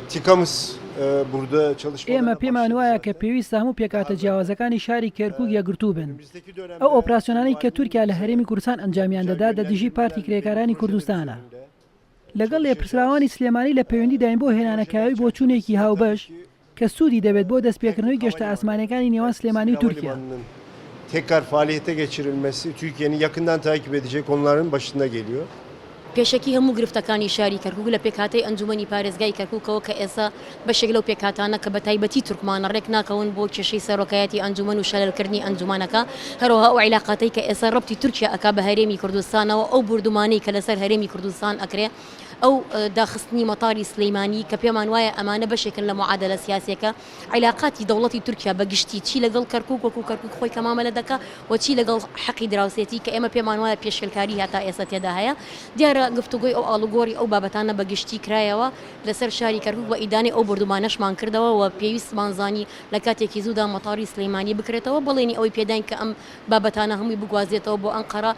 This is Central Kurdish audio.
TİKA'mız burada ئێمە çalışmalarına پێمان başladı وایە کە zaten. پێویستە هەموو پێکهاتە جیاوازەکانی شاری کەرکووک یەکگرتوو بن. Önümüzdeki ئەو dönemde ئۆپراسیۆنانەی کە valinin تورکیا لە bize هەرێمی کوردستان ئەنجامیان güzel دەدا دە دژی پارتی yönlendirmeler ve کرێکارانی projeler کوردستانە. üzerinde لەگەڵ çalışacağız. لێپرسراوانی سلێمانی لە پەیوەندیداین بۆ Projeler هێنانەکایەوەی çerçevesinde بۆچوونێکی tabii هاوبەش ki کە سوودی دەبێت بۆ hem دەستپێکردنەوەی گەشتە havalimanı ئاسمانییەکانی نێوان hem سلێمانی sivil و تورکیا. havalimanının tekrar faaliyete geçirilmesi Türkiye'nin yakından takip edecek konuların başında geliyor. پێشەکی هەموو گرفتەکانی شاری کەرکوک لە پێکهاتەی ئەنجومەنی پارێزگای کەرکوکەوە کە ئێستا بەشێک لەو پێکهاتانە کە بە تایبەتی تورکمانە ڕێک ناکەون بۆ کێشەی سەرۆکایەتی ئەنجومەن و شەلەلکردنی ئەنجومەنەکە، هەروەها ئەو عیلاقاتەی کە ئێستا ڕەبتی تورکیا ئەکا بە هەرێمی کوردستانەوە، ئەو بوردومانەی کە لەسەر هەرێمی کوردستان ئەکرێ، ئەو داخستنی مەتاری سلیمانی کە پێمان وایە ئەمانە بەشێکن لە معادلە سیاسیەکە، عیلاقاتی دەوڵەتی تورکیا بە گشتی چی لەگەڵ کەرکوک وەکو کەرکوک خۆی کە مامەلە دەکا و چی لەگەڵ حەقی دراوسێتی کە ئێمە پێمان وایە پێشێلکاری هەتا ئێستا تێدا هەیە. دیارە گفتوگۆی ئەو ئاڵوگۆڕی ئەو بابەتانە بە گشتی کرایەوە لەسەر شاری کەرکوک و ئیدانەی ئەو بۆردومانەشمان کردەوە و پێویستمان زانی لە کاتێکی زوودا مەتاری سلیمانی بکرێتەوە، بەڵێنی ئەوەی پێداین کە ئەم بابەتانە هەمووی بگوازێتەوە بۆ ئەنقەرە.